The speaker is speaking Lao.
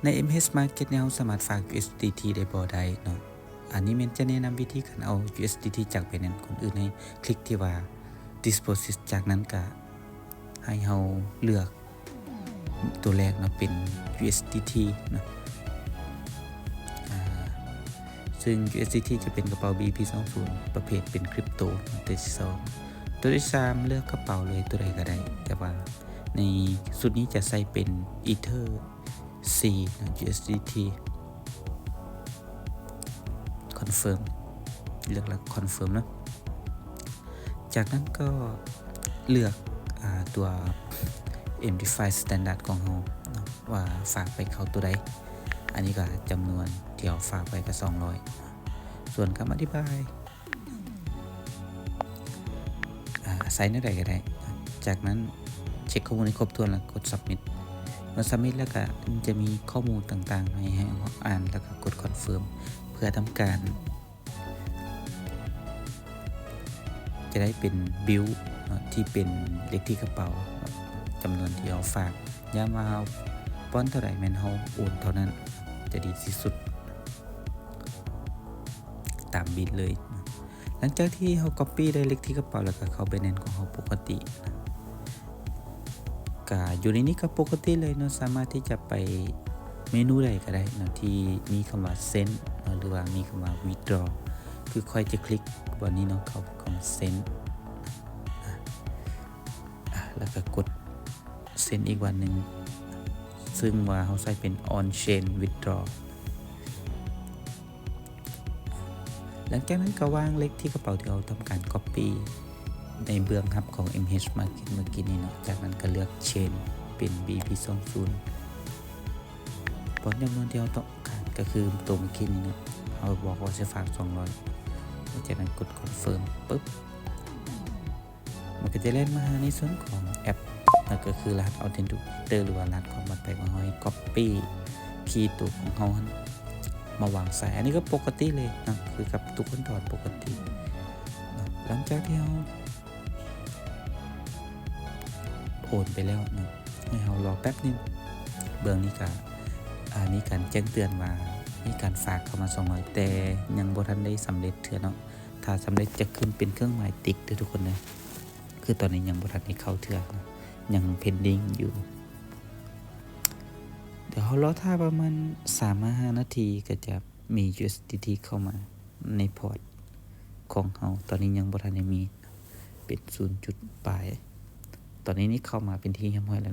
ໃນ MH Market ນີ້ເຮົາສາມາດຝາກ USDT ໄດ້ບໍ່? ໄດ້ເນາະ. ອັນນີ້ແມ່ນຈະແນະນຳວິທີການເອົາ USDT ຈາກ Binance ກ່ອນອື່ນໃຫ້ຄລິກທີ່ວ່າ Deposit ຈາກນັ້ນກະໃຫ້ເຮົາເລືອກຕົວແລກເນາະ ເປັນ USDT ເນາະ. ອາ ຊຶ່ງ USDT ຈະເປັນກະເປົາ BEP ສອງສູນ ປະເພດເປັນ Crypto ຕົວທີສອງ. ຕົວທີສາມ ເລືອກກະເປົາເລີຍ ຕົວໃດກະໄດ້ ແຕ່ວ່າໃນຊຸດນີ້ຈະໃຊ້ເປັນ Ether C ເນາະ USDT Confirm ເລືອກແລ້ວ Confirm ເນາະ. ຈາກນັ້ນກໍເລືອກ ອາ ຕົວ MDeFi Standard ຂອງເຮົາເນາະ ວ່າຝາກໄປເຂົ້າຕົວໃດ. ອັນນີ້ກໍຈຳນວນທີ່ເຮົາຝາກໄປກໍສອງຮ້ອຍ. ສ່ວນຄຳອະທິບາຍ ອາ ໃສ່ແນວໃດກໍໄດ້. ຈາກນັ້ນເຊັກຂໍ້ມູນໃຫ້ຄົບຖ້ວນ ແລ້ວກົດ Submit. ເມື່ອ Submit ແລ້ວກໍຈະມີຂໍ້ມູນຕ່າງໆ ໃຫ້ ໃຫ້ເຮົາອ່ານ ແລ້ວກໍກົດ Confirm ເພື່ອທຳການ ຈະໄດ້ເປັນ Build ເນາະ ທີ່ເປັນເລກທີ່ກະເປົາ ຈຳນວນທີ່ເຮົາຝາກ. ຢ້ຳວ່າເຮົາປ້ອນເທົ່າໃດແມ່ນເຮົາໂອນເທົ່ານັ້ນ ຈະດີທີ່ສຸດ ຕາມບິດເລີຍ. ຫຼັງຈາກທີ່ເຮົາ Copy ໄດ້ເລກທີ່ກະເປົາ ແລ້ວກໍເຂົ້າ Binance ຂອງເຮົາປົກກະຕິ ກະຢູ່ໃນນີ້ກໍປົກກະຕິເລີຍເນາະ. ສາມາດທີ່ຈະໄປເມນູໃດກໍໄດ້ເນາະ ທີ່ມີຄຳວ່າ Send ເນາະ ຫຼືວ່າມີຄຳວ່າ Withdraw. ຄືຂ້ອຍຈະຄລິກບ່ອນນີ້ເນາະ ເຂົ້າຄຳວ່າ Send ອາ ແລ້ວກໍກົດ Send ອີກບ່ອນໜຶ່ງ ຊຶ່ງວ່າເຮົາໃຊ້ເປັນ On Chain Withdraw. ຫຼັງຈາກນັ້ນກໍວາງເລກທີ່ກະເປົາທີ່ເຮົາທຳການ Copy ໃນເບື້ອງຮັບຂອງ MH Market ເມື່ອກີ້ນີ້ເນາະ. ຈາກນັ້ນກໍເລືອກ Chain ເປັນ BEP ສອງສູນ ປ້ອນຈຳນວນທີ່ເຮົາຕ້ອງການ ກໍຄືໂຕເມື່ອກີ້ນີ້ເນາະ. ເຮົາບອກວ່າຊິຝາກສອງຮ້ອຍ ຈາກນັ້ນກົດ Confirm ປຶບ ມັນກໍຈະແລ່ນມາຫາໃນສ່ວນຂອງແອັບ ແລ້ວກໍຄືລະຫັດ Authenticator ຫຼືວ່າລະຫັດຄວາມປອດໄພຂອງເຮົາ ໃຫ້ Copy ຄີຕົວຂອງເຮົາຫັ້ນມາວາງໃສ່. ອັນນີ້ກໍປົກກະຕິເລີຍເນາະ ຄືກັບທຸກຂັ້ນຕອນປົກກະຕິເນາະ. ຫຼັງຈາກທີ່ເຮົາໂອນໄປແລ້ວເນາະ ໃຫ້ເຮົາລໍແປັບໜຶ່ງ. ເບື້ອງນີ້ກໍ ອາ ມີການແຈ້ງເຕືອນວ່າມີການຝາກເຂົ້າມາສອງຮ້ອຍ ແຕ່ຍັງບໍ່ທັນໄດ້ສຳເລັດເທື່ອເນາະ. ຖ້າສຳເລັດຈະຂຶ້ນເປັນເຄື່ອງໝາຍຕິກເດີ້ທຸກຄົນເດີ້. ຄືຕອນນີ້ຍັງບໍ່ທັນໄດ້ເຂົ້າເທື່ອເນາະ ຍັງ pending ຢູ່. ດຽວເຮົາລໍຖ້າປະມານສາມຫາຫ້ານາທີ ກໍຈະມີ USDT ເຂົ້າມາໃນພອດຂອງເຮົາ. ຕອນນີ້ຍັງບໍ່ທັນໄດ້ມີ ເປັນສູນຈຸດປາຍ. ຕອນນີ້ນີ້ເຂົ້າມາເປັນທີ່ຮຽບຮ້ອຍແລ້ວນະ.